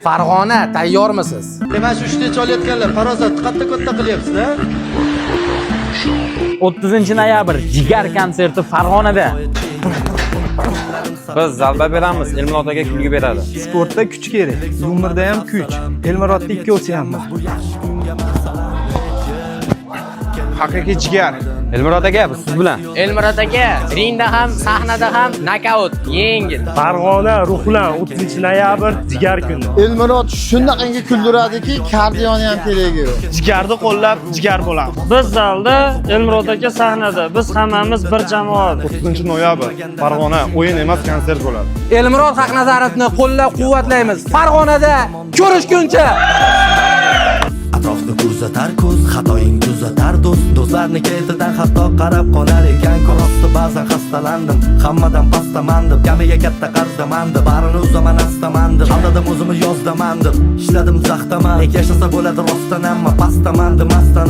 Farg'ona, tayyormisiz? Mana shu uchta cholayotganlar farosat katta katta qilyapsiz-a? 30 noyabr Jigar konserti Farg'onada. Biz zarba beramiz, Elmurod aka kulgi beradi. Sportda kuch kerak, yumorda ham kuch. Elmurodni ikkovsi ham bor. Haqiqiy jigar. Elmurod aka, biz siz bilan. Elmurod aka, ringda ham, sahnada ham nokaut, yengil. Farg'ona ruhlan 30 noyabr jigar kuni. Elmurod shunaqangi kuldiradiki, kardioni ham keragi yo'q. Jigarni qo'llab jigar bo'lamiz. Biz zalda, Elmurod aka sahnada. Biz hammamiz bir jamoa. 30 noyabr Farg'ona o'yin emas, konsert bo'ladi. Elmurod Haqnazarovni qo'llab-quvvatlaymiz. Farg'onada ko'rishguncha. Atrofni ko'zatar ko'z, xatoying tuzatar do'st. Do'stlarni ketidan hatto qarab qolar ekan ko'rosti. Ba'zan xastalandim, hammadan pastaman deb, kamiga katta qarzdaman deb, barini uzaman astaman deb, aldadim o'zimni yozdaman deb, ishladim zaxtaman. Lekin yashasa bo'ladi rostdan, hamma pastaman deb mastana.